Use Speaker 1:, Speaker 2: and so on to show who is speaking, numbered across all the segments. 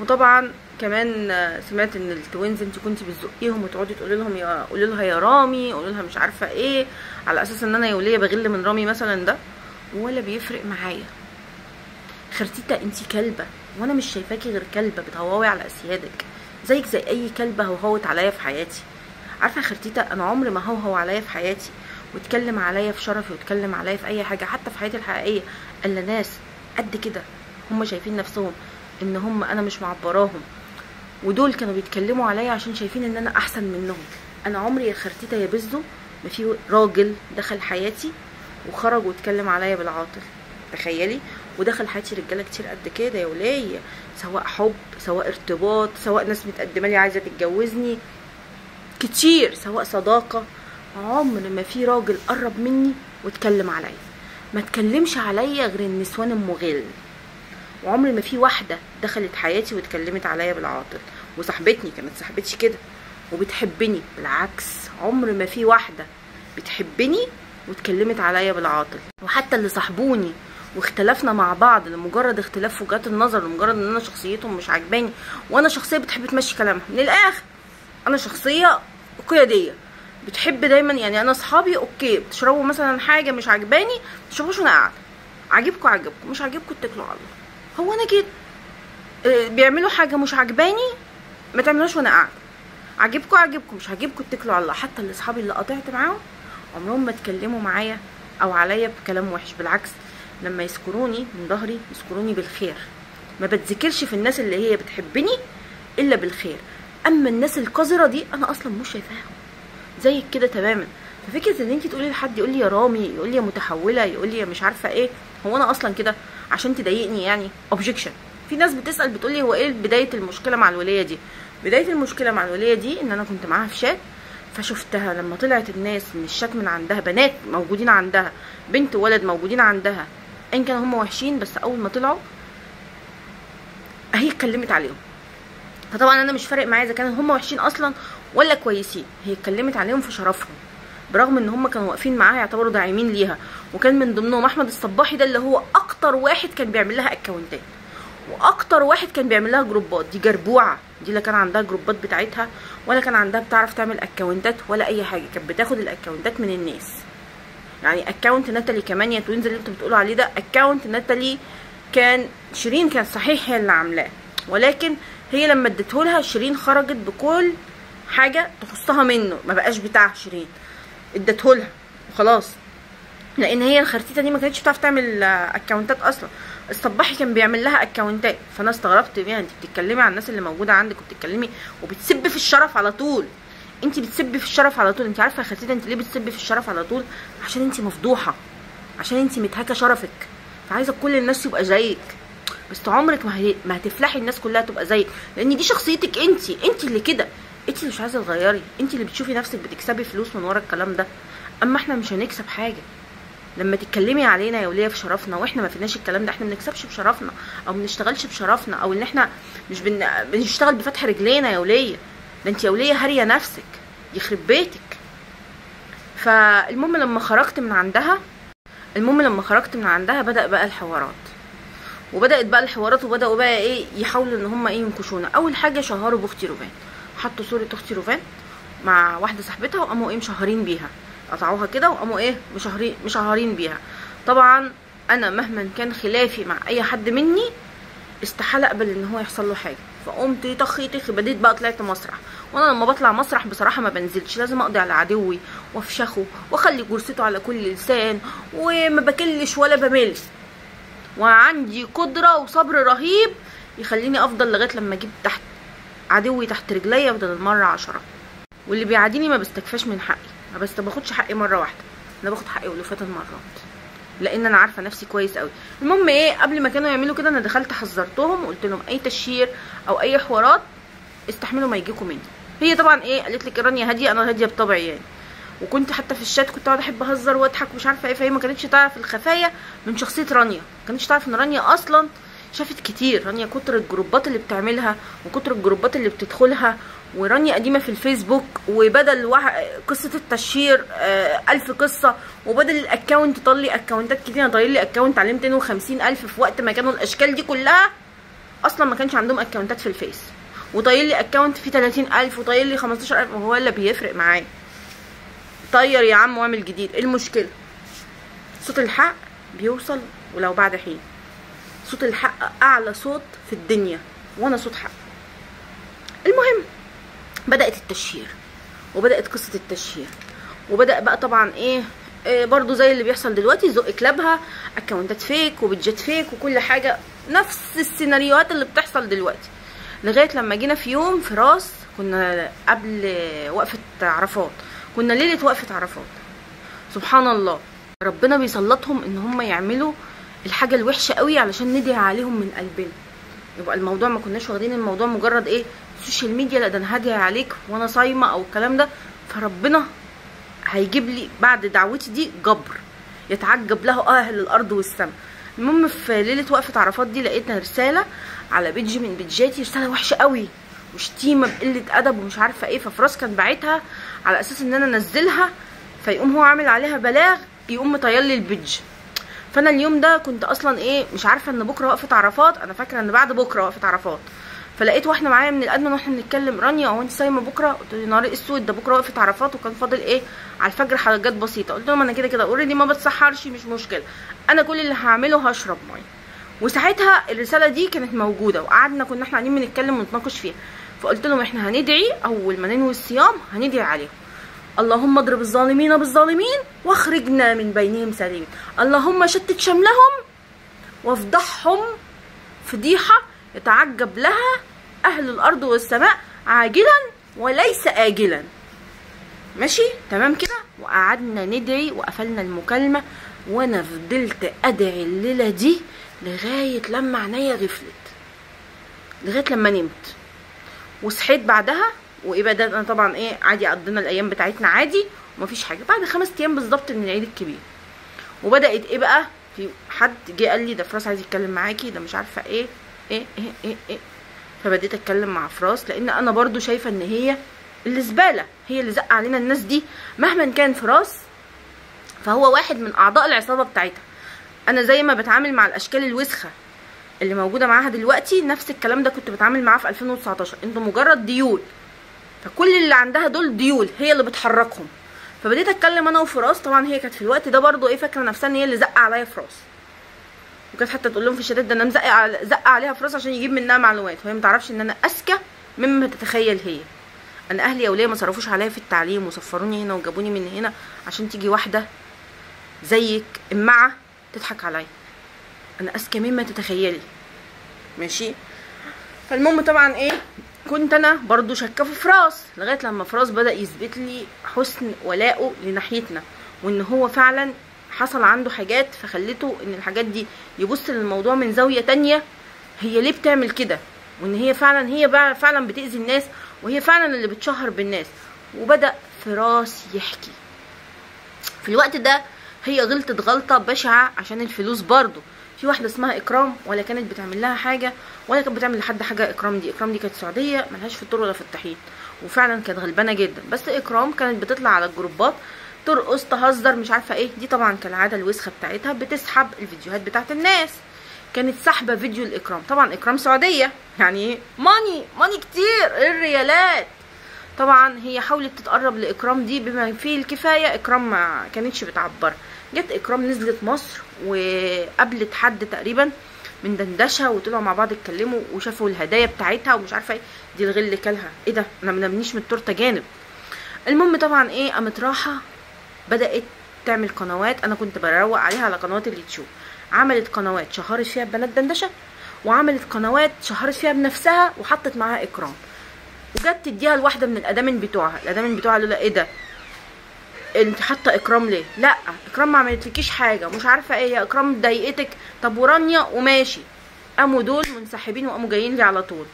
Speaker 1: وطبعا كمان سمعت ان ال twins انت كنتي بتزقيهم وتقعدي تقولي لهم يا قولي لها يا رامي، قولي لها مش عارفه ايه، على اساس ان انا يا وليه بغل من رامي مثلا. ده ولا بيفرق معايا. خرتيتا انت كلبه، وانا مش شايفاكي غير كلبه بتهواوي على اسيادك، زيك زي اي كلبه هوهوت عليا في حياتي. عارفه يا خرتيتا انا عمري ما هوهو عليا في حياتي واتكلم عليا في شرفي واتكلم عليا في اي حاجة، حتى في حياتي الحقيقية، الا ناس قد كده هم شايفين نفسهم ان هم انا مش معبراهم، ودول كانوا بيتكلموا عليا عشان شايفين ان انا احسن منهم. انا عمري يا خرتيتا يا بزو ما في راجل دخل حياتي وخرج واتكلم عليا بالعاطل، تخيلي. ودخل حياتي رجاله كتير قد كده يا وليه، سواء حب سواء ارتباط سواء ناس متقدمة لي عايزه تتجوزني كتير، سواء صداقه. عمر ما في راجل قرب مني واتكلم عليا، ما اتكلمش عليا غير النسوان المغل. وعمر ما في واحدة دخلت حياتي واتكلمت عليا بالعاطل، وصاحبتني كانت صاحبتي كده وبتحبني، بالعكس عمر ما في واحدة بتحبني واتكلمت عليا بالعاطل. وحتى اللي صاحبوني واختلفنا مع بعض لمجرد اختلاف وجهات النظر، لمجرد ان انا شخصيتهم مش عاجباني، وانا شخصية بتحب تمشي كلامها من الاخر، انا شخصية قيادية بتحب دايما، يعني انا اصحابي okay بتشربوا مثلا حاجة مش عاجباني ما تشربوش وانا قاعدة، عاجبكم عاجبكم، مش عاجبكم اتكلوا على الله. هو انا كده بيعملوا حاجة مش عاجباني ما تعملوش وانا قاعدة، عاجبكم عاجبكم، مش عاجبكم اتكلوا على الله. حتى اللي اصحابي اللي قطعت معاهم عمرهم ما اتكلموا معايا او عليا بكلام وحش، بالعكس لما يذكروني من ظهري يذكروني بالخير. ما بتذكرش في الناس اللي هي بتحبني الا بالخير، اما الناس القذرة دي انا اصلا مش شايفاهم زيك كده تماما. ففكره ان انت تقولي لحد يقول لي يا رامي، يقول لي يا متحوله، يقول لي يا مش عارفه ايه، هو انا اصلا كده عشان تضايقني يعني؟ objection. في ناس بتسال بتقول لي هو ايه بداية المشكلة مع الوليه دي؟ بداية المشكلة مع الوليه دي ان انا كنت معاها في شات، فشفتها لما طلعت الناس من الشات من عندها، بنات موجودين عندها، بنت وولد موجودين عندها، ان كانوا هم وحشين بس اول ما طلعوا هي اتكلمت عليهم. فطبعا انا مش فارق معايا اذا كانوا هم وحشين اصلا ولا كويسين، هي اتكلمت عليهم في شرفهم، برغم ان هم كانوا واقفين معاها يعتبروا داعمين ليها، وكان من ضمنهم احمد الصباحي ده اللي هو اكتر واحد كان بيعمل لها اكونتات واكتر واحد كان بيعمل لها جروبات. دي جربوعه، دي لا كان عندها جروبات بتاعتها ولا كان عندها بتعرف تعمل اكونتات ولا اي حاجة، كانت بتاخد الاكونتات من الناس. يعني account ناتالي كمان يا twins اللي انتوا بتقولوا عليه ده، account ناتالي كان شيرين كان صحيح هي اللي عاملاه، ولكن هي لما اديتهولها شيرين خرجت بكل حاجة تخصها منه، ما بقاش بتاع شيرين، اديتهولها وخلاص. لان هي الخرتيته دي ما كانتش بتعرف تعمل اكونتات اصلا، الصباحي كان بيعمل لها اكونتات. فانا استغربت بيها، انت بتتكلمي عن الناس اللي موجودة عندك وبتتكلمي وبتسبي في الشرف على طول، انت بتسبي في الشرف على طول. انت عارفه يا خرتيته انت ليه بتسبي في الشرف على طول؟ عشان انت مفضوحه، عشان انت متهكه شرفك، فعايزه كل الناس يبقى زيك، بس عمرك ما هتفلحي الناس كلها تبقى زيك، لان دي شخصيتك انت، انت اللي كده، انت اللي مش عايزه تغيري، انت اللي بتشوفي نفسك بتكسبي فلوس من ورا الكلام ده، اما احنا مش هنكسب حاجة. لما تتكلمي علينا يا وليه في شرفنا واحنا ما فيناش الكلام ده، احنا ما بنكسبش بشرفنا او ما بنشتغلش بشرفنا، او ان احنا مش بنشتغل بفتح رجلينا يا وليه، ده انت يا وليه هاريه نفسك يخرب بيتك. فالمهم لما خرجت من عندها، بدا بقى الحوارات، وبدات بقى الحوارات، وبداوا بقى ايه يحاولوا ان هم ايه ينكشونا. اول حاجة شهروا باختي روفان، حطوا صوره اختي روفان مع واحدة صاحبتها وقاموا ايه مشهرين بيها، قطعوها كده وقاموا ايه مشهرين بيها. طبعا انا مهما كان خلافي مع اي حد مني استحالة اقبل ان هو يحصل له حاجة، فقمت طخي طخي بديت بقى طلعت مسرح. وانا لما بطلع مسرح بصراحة ما بنزلش، لازم اقضي على عدوي وافشخه واخلي جرسته على كل لسان، وما بكلش ولا بمل، وعندي قدره وصبر رهيب يخليني افضل لغاية لما اجيب تحت عدوي تحت رجليا بدل المرة 10. واللي بيعاديني ما بستكفاش من حقي، ما بس باخدش حقي مرة واحدة، انا باخد حقي ولفات المرات، لان انا عارفه نفسي كويس قوي. المهم ايه، قبل ما كانوا يعملوا كده انا دخلت حذرتهم وقلت لهم اي تشهير او اي حوارات استحملوا ما يجيكم مني. هي طبعا ايه قالت لك رانيا هادية، انا هادية بطبعي يعني، وكنت حتى في الشات كنت اقعد احب اهزر واضحك ومش عارفه ايه، فهي ما كانتش تعرف الخفايا من شخصية رانيا، ما كانتش تعرف ان رانيا اصلا شافت كتير. رانيا كتر الجروبات اللي بتعملها وكتر الجروبات اللي بتدخلها، ورانيا قديمة في الفيسبوك، وبدل قصة التشهير 1000 قصة، وبدل ال account طلي اكونتات كتير. انا طالع لي account عليه 250,000 في وقت ما كانوا الاشكال دي كلها اصلا ما كانش عندهم اكونتات في الفيس، وطاير لي account فيه 30,000 وطاير لي 15,000، وهو اللي بيفرق معايا. طير يا عم واعمل جديد، ايه المشكلة؟ صوت الحق بيوصل ولو بعد حين. صوت الحق اعلى صوت في الدنيا، وانا صوت حق. المهم بدات التشهير، وبدات قصة التشهير، وبدا بقى طبعا ايه برضو زي اللي بيحصل دلوقتي، زق كلابها، اكونتات fake وبيدجات fake وكل حاجة، نفس السيناريوهات اللي بتحصل دلوقتي. لغاية لما جينا في يوم في راس، كنا قبل وقفه عرفات، كنا ليلة وقفه عرفات. سبحان الله، ربنا بيسلطهم ان هم يعملوا الحاجة الوحشة قوي علشان ندعي عليهم من قلبنا. يبقى الموضوع ما كناش واخدين الموضوع مجرد ايه social media، لا ده انا هدعي عليك وانا صايمه او الكلام ده، فربنا هيجيب لي بعد دعوتي دي جبر يتعجب له اهل الارض والسماء. المهم في ليلة وقفه عرفات دي لقيت رسالة على page من بيجاتي، رسالة وحشة قوي وشتيمه بقلة ادب ومش عارفه ايه. ففراس كان باعتها على اساس ان انا انزلها، فيقوم هو عامل عليها بلاغ، يقوم مطير لي ال page. فانا اليوم ده كنت اصلا ايه مش عارفه ان بكره وقفه عرفات، انا فاكره ان بعد بكره وقفه عرفات. فلقيت واحنا معايا من ال admin واحنا بنتكلم، رانيا هو انت صايمه بكره؟ قلت له نهار اسود، ده بكره وقفه عرفات، وكان فاضل ايه على الفجر حاجات بسيطة. قلت لهم انا كده كده already ما بتسحرش، مش مشكلة، انا كل اللي هعمله هشرب مية. وساعتها الرسالة دي كانت موجودة، وقعدنا كنا احنا قاعدين بنتكلم ونتناقش فيها. فقلت لهم احنا هندعي اول ما ننوي الصيام هندعي عليهم، اللهم اضرب الظالمين بالظالمين واخرجنا من بينهم سالمين، اللهم شتت شملهم وافضحهم فضيحة يتعجب لها اهل الارض والسماء عاجلا وليس اجلا. ماشي تمام كده. وقعدنا ندعي وقفلنا المكالمة، وانا فضلت ادعي الليلة دي لغاية لما عينيا غفلت، لغاية لما نمت وصحيت بعدها. وايه بقى ده، انا طبعا ايه عادي، قضينا الايام بتاعتنا عادي ومفيش حاجة. بعد 5 ايام بالظبط من العيد الكبير، وبدات ايه بقى، في حد جه قال لي ده فراس عايز يتكلم معاكي، ده مش عارفه ايه ايه ايه ايه ايه. فبديت اتكلم مع فراس، لان انا برضو شايفه ان هي اللي زبالة، هي اللي زق علينا الناس دي. مهما كان فراس فهو واحد من اعضاء العصابة بتاعتها. انا زي ما بتعامل مع الاشكال الوسخة اللي موجودة معاها دلوقتي، نفس الكلام ده كنت بتعامل معاه في 2019. انتوا مجرد ديول، فكل اللي عندها دول ديول، هي اللي بتحركهم. فبديت اتكلم انا وفراس. طبعا هي كانت في الوقت ده برضو ايه فاكره نفسها ان هي اللي زق عليا فراس، وكانت حتى تقول لهم في الشتات ده انا مزق زق عليها فراس عشان يجيب منها معلومات، وهي ما تعرفش ان انا اذكى مما تتخيل هي. انا اهلي يا وليه ما صرفوش عليا في التعليم وسفروني هنا وجابوني من هنا عشان تيجي واحدة زيك امعه تضحك عليا. انا اذكى مما تتخيلي. ماشي. فالمهم طبعا ايه، كنت انا برضو شاكه في فراس، لغاية لما فراس بدا يثبت لي حسن ولائه لناحيتنا، وان هو فعلا حصل عنده حاجات فخلته ان الحاجات دي يبص للموضوع من زاوية تانية، هي ليه بتعمل كده، وان هي فعلا هي فعلا بتاذي الناس، وهي فعلا اللي بتشهر بالناس. وبدا فراس يحكي. في الوقت ده هي غلطت غلطه بشعة عشان الفلوس. برضو في واحدة اسمها اكرام، ولا كانت بتعمل لها حاجة ولا كانت بتعمل لحد حاجة. اكرام دي، اكرام دي كانت سعودية ملهاش في الطور ولا في الطحين، وفعلا كانت غلبانه جدا. بس اكرام كانت بتطلع على الجروبات ترقص تهزر مش عارفه ايه. دي طبعا كالعادة الوسخة بتاعتها بتسحب الفيديوهات بتاعت الناس. كانت سحبه فيديو الاكرام. طبعا اكرام سعودية، يعني money money كتير، الريالات. طبعا هي حاولت تتقرب لاكرام دي بما فيه الكفاية، اكرام ما كانتش بتعبر. جت اكرام نزلت مصر وقابلت حد تقريبا من دندشه، وطلعوا مع بعض اتكلموا وشافوا الهدايا بتاعتها ومش عارفه ايه. دي الغل كلها ايه ده، انا ما نمنيش من التورتة جانب. المهم طبعا ايه، قامت راحة بدات تعمل قنوات. انا كنت بروق عليها على قنوات اليوتيوب. عملت قنوات شهرت فيها بنات دندشه، وعملت قنوات شهرت فيها بنفسها وحطت معاها اكرام، وجت تديها لواحدة من الادامن بتوعها. الادامن بتوعها قالوا لها ايه ده، انت حاطه اكرام ليه؟ لا اكرام ما عملتلكيش حاجة، مش عارفه ايه يا اكرام ضايقتك، طب ورانيا وماشي. قاموا دول منسحبين وقاموا جايين لي على طول.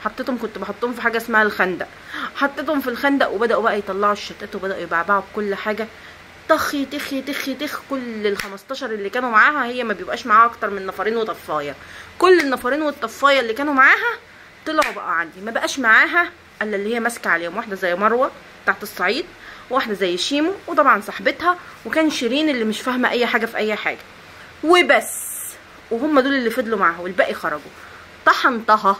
Speaker 1: حطيتهم، كنت بحطهم في حاجة اسمها الخندق، حطيتهم في الخندق وبداوا بقى يطلعوا الشتات وبداوا يبعبعوا بكل حاجة. طخي تخي تخي تخ، كل ال 15 اللي كانوا معاها، هي ما بيبقاش معاها اكتر من نفرين وطفايه، كل النفرين والطفايه اللي كانوا معاها طلعوا بقى عندي. ما بقاش معاها الا اللي هي ماسكه عليهم، واحدة زي مروه تحت الصعيد، واحدة زي شيمو، وطبعا صاحبتها، وكان شيرين اللي مش فاهمه اي حاجة في اي حاجة وبس. وهم دول اللي فضلوا معاها والباقي خرجوا. طحنتها.